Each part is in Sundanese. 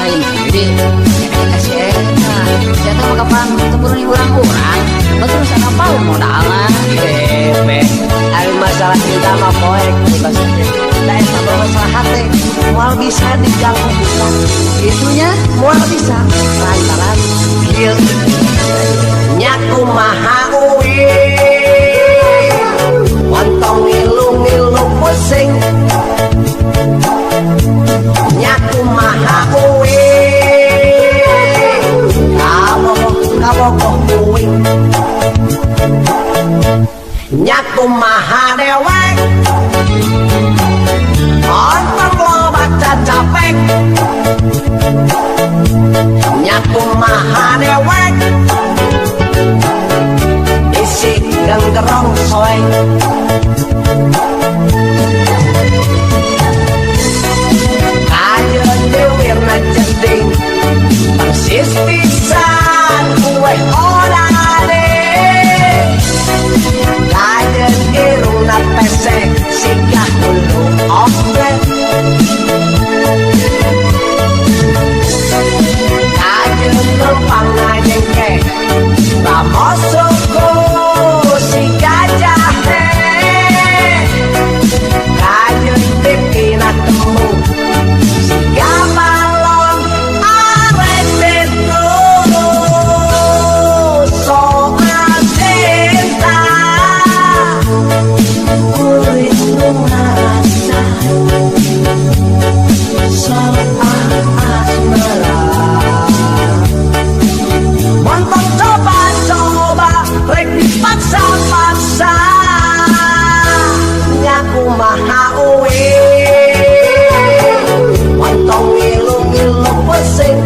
Lain di ka si eta. Si eta mah kapan teu urang-urang. Batur sana apa modalna. Bebe, ari masalah cinta mah poek bebas teh. Da eta mah masalah hate, moal bisa diganggu gugat. Itunya. Moal bisa lantaran kieu. Nya kumaha uing, montong ngilu-ngilu pusing. Nya kumaha uing, kabogoh kabogoh uing. Nya kumaha dewek, montong loba cacapek. Nya kumaha dewek, isi genggerong soek. Kajeun dewirna jeding persis pisan kue orade. Kajeun irungna pesek sigah hulu oge. Kajeun lempang ngajengke ramos suku siga jahe. Kajeun pipina temu siga balon arek tetu. Soal cinta kuring nu ngarasa, soal asmara. Montong coba-coba rek dipaksa-paksa. Nya kumaha uing, montong ngilu-ngilu pusing.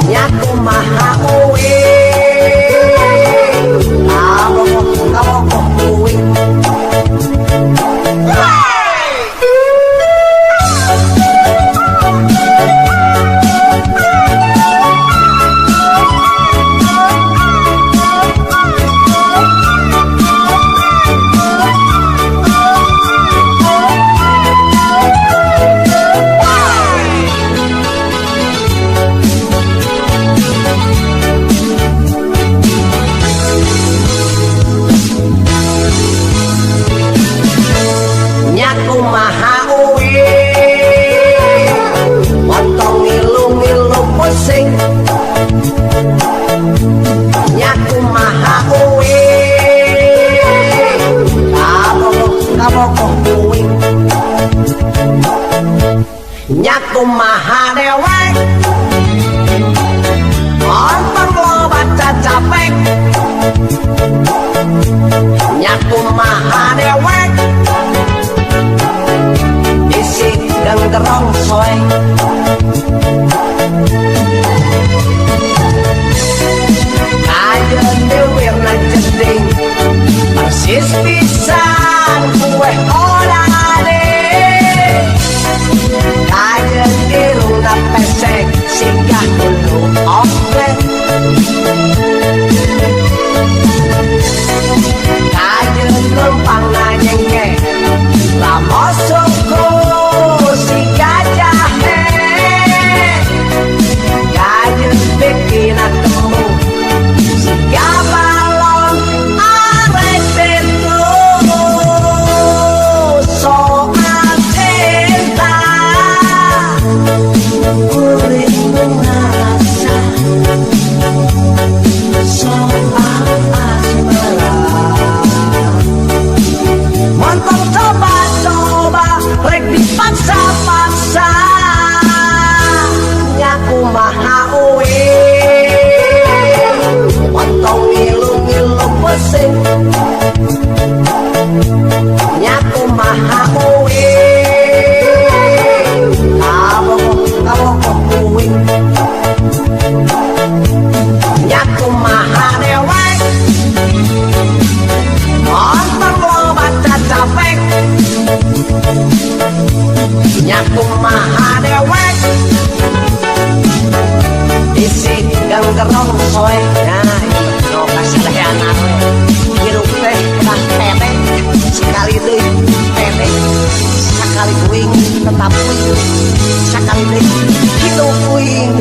Nya kumaha uing, kabogoh kabogoh uing. Nya kumaha uing, montong ngilu-ngilu pusing. Nya kumaha uing, kabogoh kabogoh uing. Nya kumaha dewek, montong loba cacapek. Nya kumaha dewek, isi genggerong soek. Kajeun dewirna jeding persis pisan kue orade. Kajeun irungna pesek sigah hulu oge. Kajeun lempang ngajengke ramos suku siga jahe. Kajeun pipina temu siga balon arek tetu. Soal cinta kuring nu ngarasa, soal asmara. Montong coba-coba rek dipaksa-paksa. Nya kumaha uing, montong ngilu-ngilu pusing. Nya kumaha uing, kabogoh kabogoh uing. Nya kumaha dewek, montong loba cacapek. Nya kumaha dewek, isi genggerong soek. Nah, no kasadayana we. Hirup teh kedah pede, sekali deui pede, sakali uing. Tetap uing sakali deui hidup uing.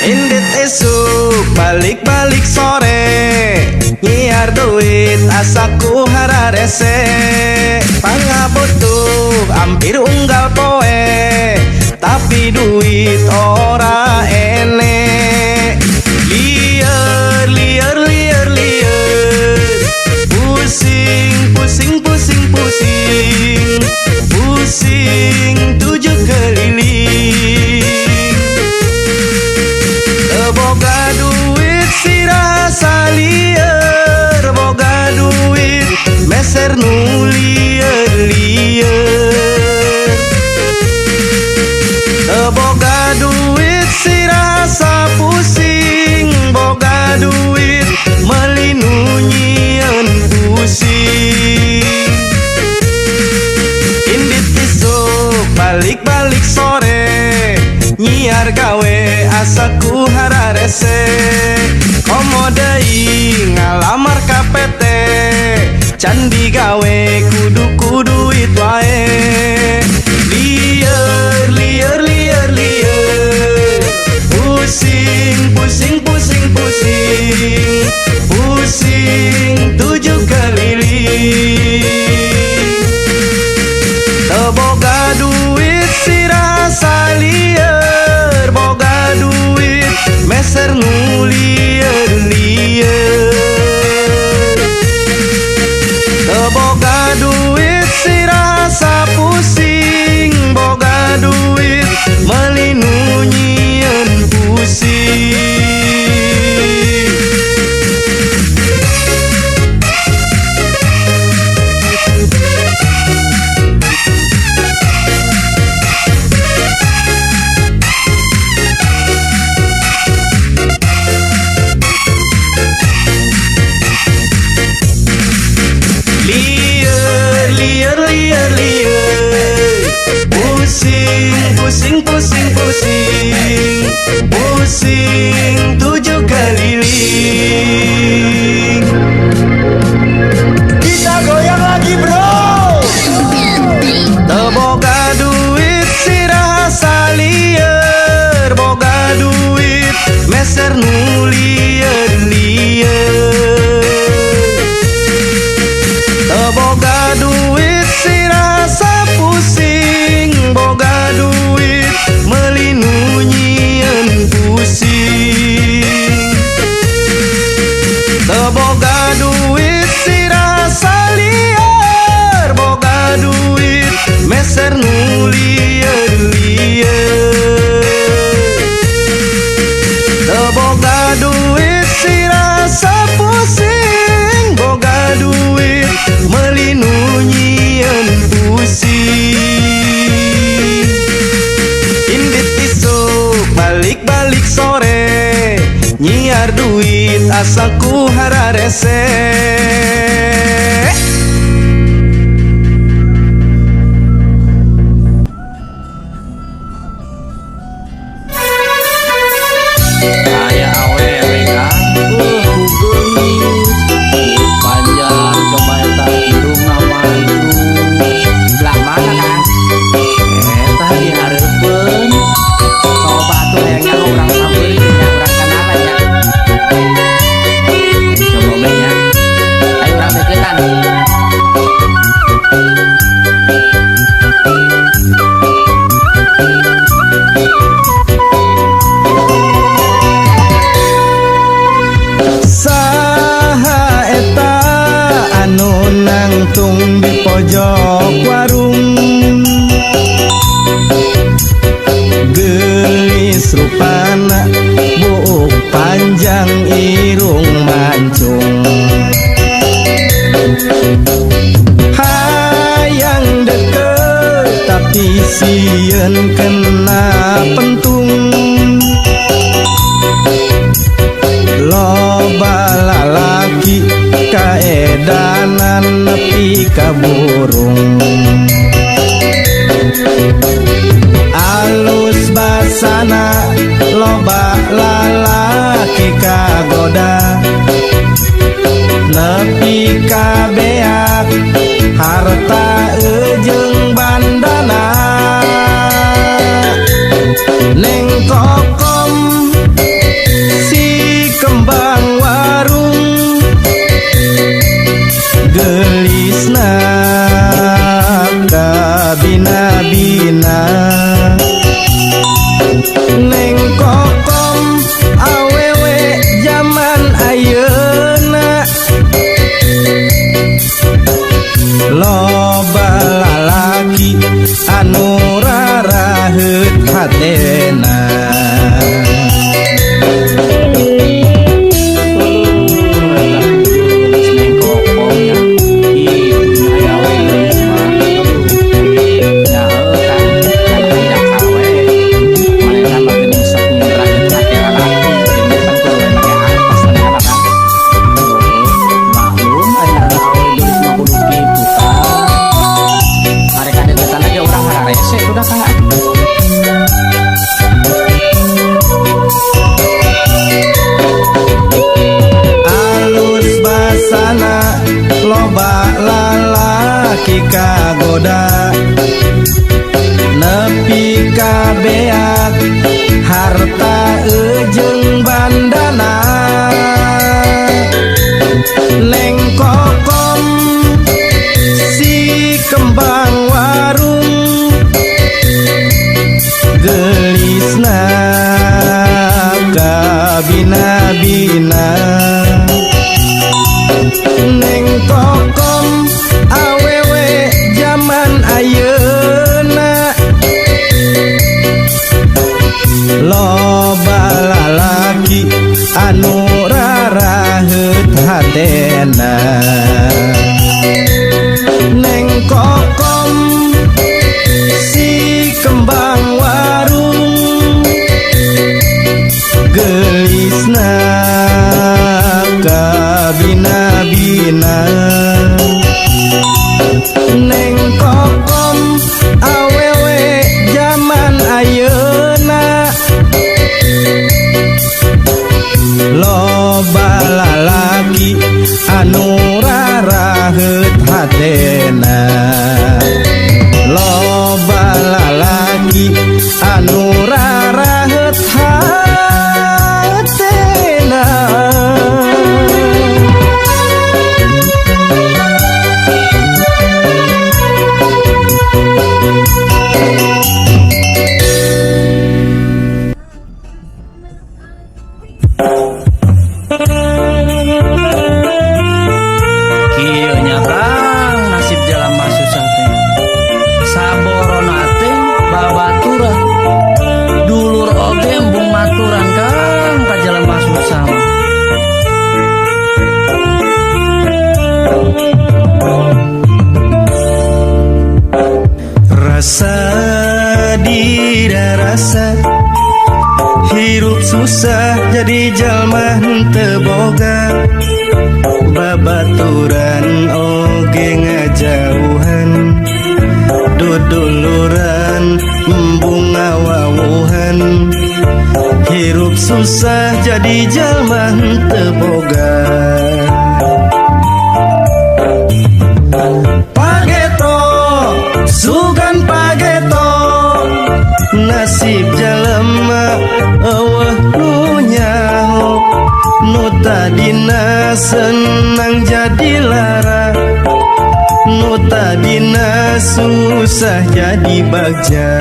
Indit isuk balik-balik sore, nyiar duit asaku hararese, pangabutuh hampir unggal poe, tapi duit ora ene. Lieur lieur lieur lieur, pusing pusing pusing pusing, pusing tujuh keliling. Boga duit sirah salieur, boga duit meser nu lieur-lieur. Boga duit sirah pusing, boga duit meuli nu nyieun pusing. Indit isuk balik-balik sore, nyiar gawe asaku hararese, komo deui ngalamar ka PT, can digawe kudu ku duit wae. Lieur lieur lieur lieur, pusing pusing pusing pusing, pusing tujuh keliling. Teu boga duit sirah salieur, boga duit meser nu lieur-lieur. Teu boga duit sirah pusing, boga duit meuli nu nyieun pusing. Lieur lieur lieur lieur, pusing pusing pusing pusing, pusing tujuh keliling. Kita goyang lagi, bro. Teu boga duit sirah salieur, boga duit meser nu lieur-lieur. Teu boga duit sirah pusing, boga duit meuli nu nyieun pusing. Teu boga duit sirah salieur, boga duit meser nu lieur-lieur. Teu boga duit sirah pusing, boga duit meuli nu nyieun pusing. Indit isuk balik-balik sore, nyiar duit asaku hararese. Aya awewe kan, geulis, panjang coba eta irungna mancung. Belah mana, Kang? Eta di hareupeun. Coba atuh hayang nyaho urang sampeurkeun nya, urang kenalan nya. Coba we nya. Ayo urang deukeutan. Saha eta anu nangtung di pojok warung, geulis rupana buuk panjang irung mancung. Hayang deket Sieun kena pentung. Loba lalaki kaedanan nepi ka burung. Alus basana loba lalaki kagoda, nepi ka beak harta ejeung bandana. Neng Kokom si kembang warung, gelisna kabina-bina. Neng Kokom awewe jaman ayeuna, loba lalaki anu raraheut hatena. Neng Kokom nya. Ih, aya awewe geulis mah. Nya heuh kan, kan aya kawe. Manehna mah geuning sok nyerakeun hate lalaki, geuning pan kudu we make hartos manehna kan. Heuh, maklum aya awewe geulis mah kudu kitu tah. Arek kadeuleutan ge urang hararese udah Kang. Alus basana loba lalaki kagoda, nepi ka beak harta ejeung bandana. Neng Kokom si kembang warung, gelisna kabina-bina. Neng Kokom awewe jaman ayeuna, loba lalaki anu raraheut hatena. Neng Kokom si kembang warung, gelisna kabina-bina. Neng Kokom awewe jaman ayeuna, loba lalaki anu raraheut hatena. Loba lalaki anu raraheut hatena. Kieu nya Kang, nasib jelema susah teh. Saborona teh babaturan. Dulur oge embung maturan Kang ka jelema susah mah. Rasa dirasa hirup susah jadi jalma henteu boga, babaturan oge ngajauhan, duduluran embung ngawawuhan. Hirup susah jadi jalma henteu boga. Pageto sugan pageto, nasib jelema eueuh nu nyaho, nu tadina senang jadi lara, nu tadina susah jadi bagja.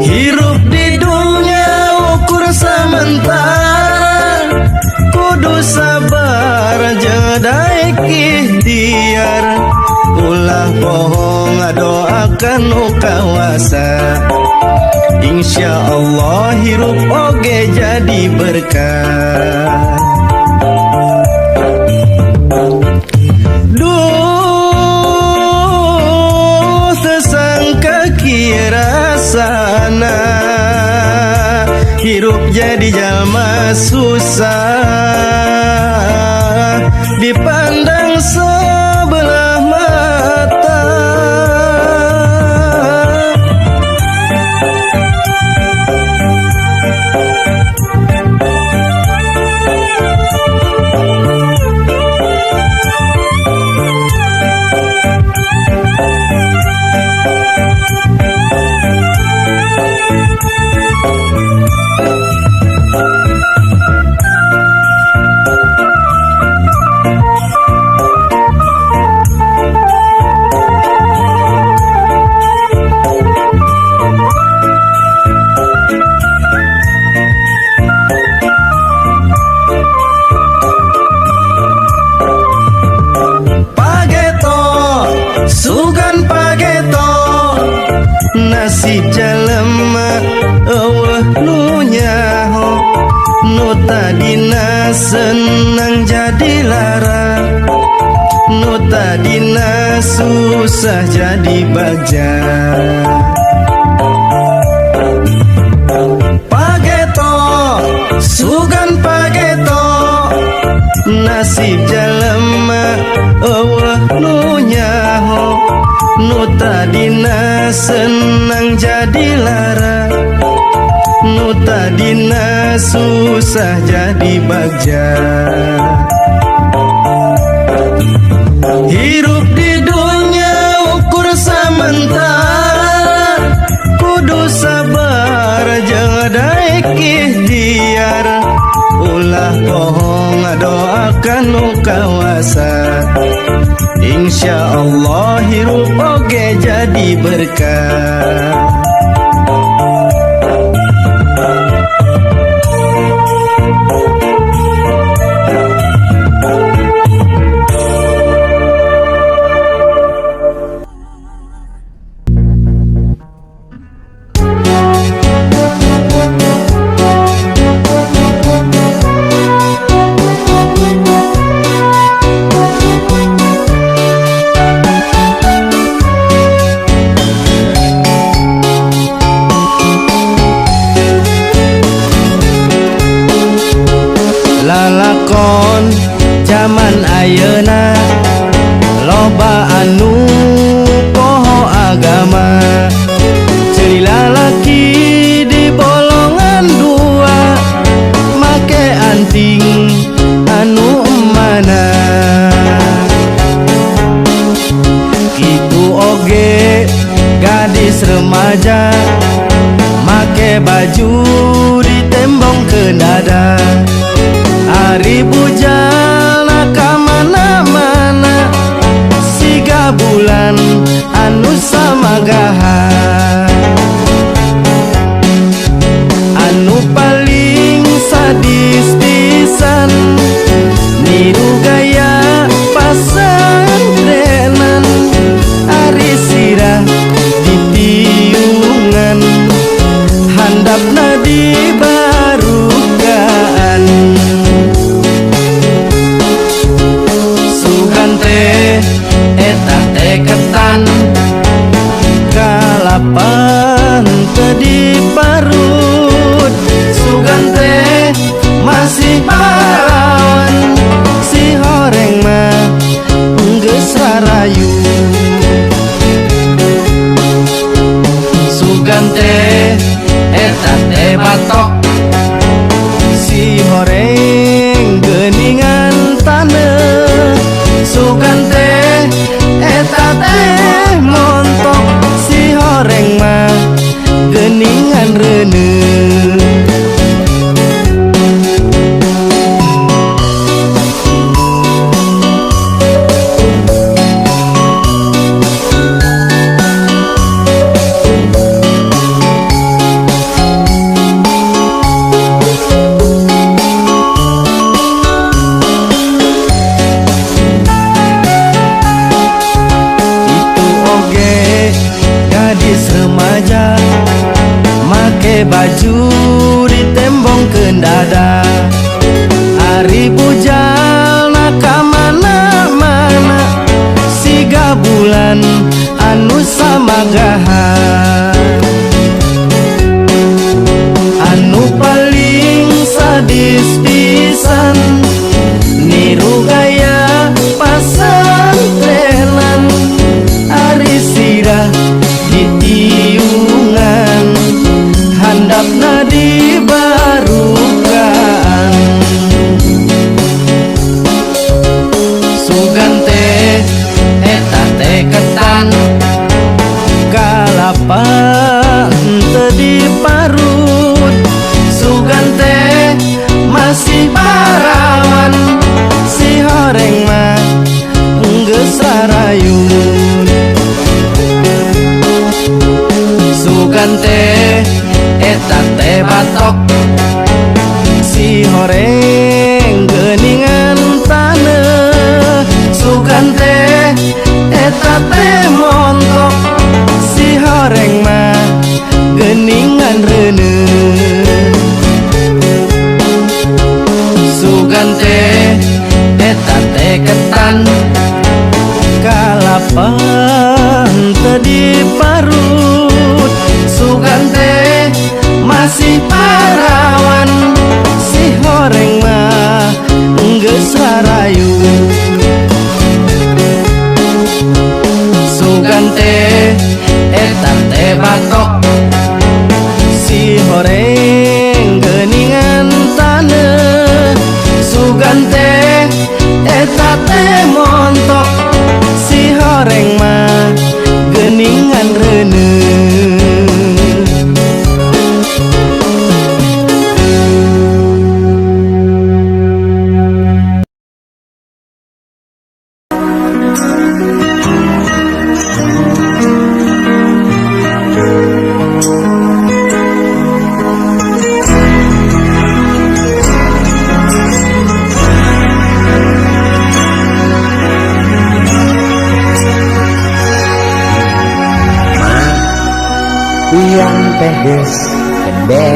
Hirup di dunia ukur sementara, kudu sabar jeung daek ikhtiar. Ulah bohong ngadoakan nu kawasa, insya Allah hirup oge jadi berkah. Duh Hirup jadi jalma susah, dipandang sebelah mata. Sugan pageto nasib jelema eueuh nu nyaho, nu tadina senang jadi lara, nu tadina susah jadi bagja. Pageto sugan pageto nasib jelema eueuh nu nyaho, nu tadina senang jadi lara, nu tadina susah jadi bagja. Hirup di dunia ukur sementara, kudu sabar jeung daek ikhtiar, ulah bohong doakan nu kawasa, insya Allah hirup oge jadi berkah. Lalakon zaman ayeuna loba anu poho agama, ceuli lalaki di bolongan dua make anting anu mana. Kitu oge gadis remaja make baju ditembong ke dada, ari bujana ka mana-mana siga bulan anu samagaha. Anu paling sadis pisan niru gaya pasantrenan, ari sirah ditiungan handapna dibarukaan. Eta teh ketan kalapan teu diparut, sugan teh masih parawan, si horeng mah geus rarayu. Sugan teh eta teh batok, si horeng geuningan taneuh, sugan teh eta teh montok, si horeng mah geuningan reuneuh. Remaja make baju ditembong ke dada, ari bujana ka mana-mana siga bulan anu samagaha. Anu paling Sugan teh eta teh batok. Si horeng geuningan taneuh. Sugan teh eta teh montok. Si horeng mah geuningan reuneuh. Sugan teh eta teh ketan. Kalapa teu diparut. Sugan teh masih parawan. Si horeng mah geus rarayu. Sugan teh eta teh batok. Si horeng geuningan taneuh. Sugan teh eta teh montok. Si horeng mah geuningan reuneuh. Uyang teh geus gede.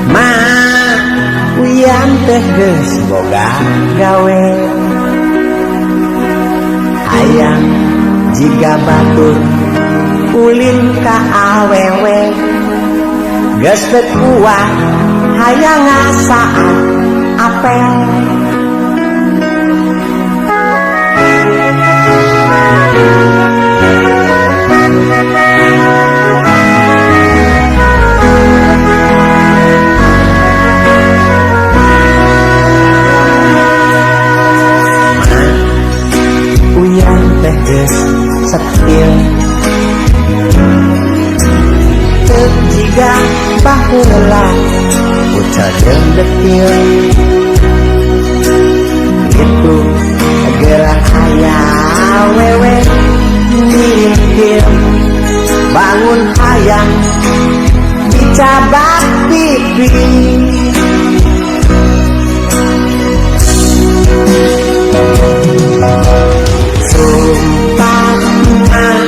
Ma, uyang teh geus boga gawe. Hayang jiga batur ulin ka awewe. Geus teu kuat hayang ngasaan apel. Uyang teh geus setil. Teu jiga baheula ucal jeung detil. Kitu geura aya awewe ngintil. Bangun hayang dicabak pipi. Sumpah mah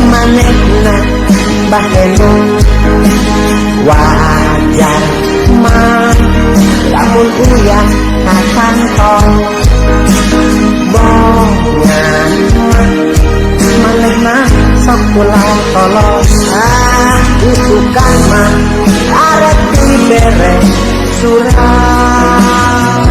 manehna baheno. Wajar mah lamun uyah ka kantong. Bongan mah manehna sok ulah tolong. Ah, usukan mah arek dibere surat.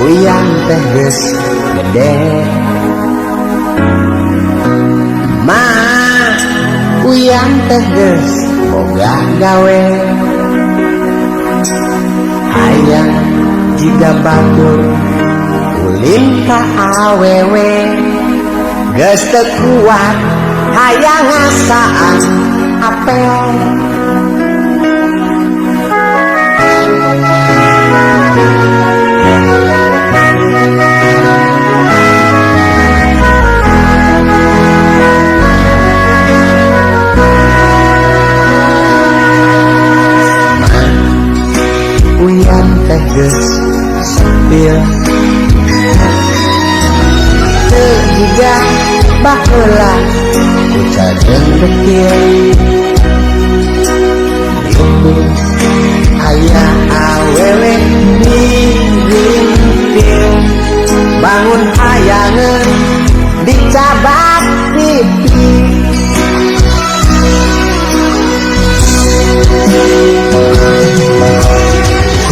Uyang teh geus gede. Ma, uyang teh geus boga gawe. Hayang jiga batur ulin ka awewe. Geus teu kuat hayang ngasaan apel. Uyang teh geus sepil. Teu jiga baheula ucal jeung detil. Kitu aya awewe ngirintil. Bangun hayangeun dicabak pipi.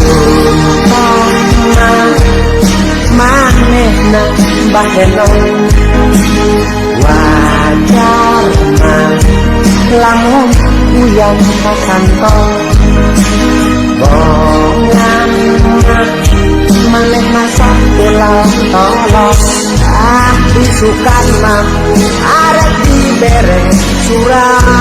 Sumpah mah manehna baheno. Wah. Wajar mah lamun uyang kasantol. Bongan mah maneh masak ulah tolong. Ah, isukan mah arek dibere surat.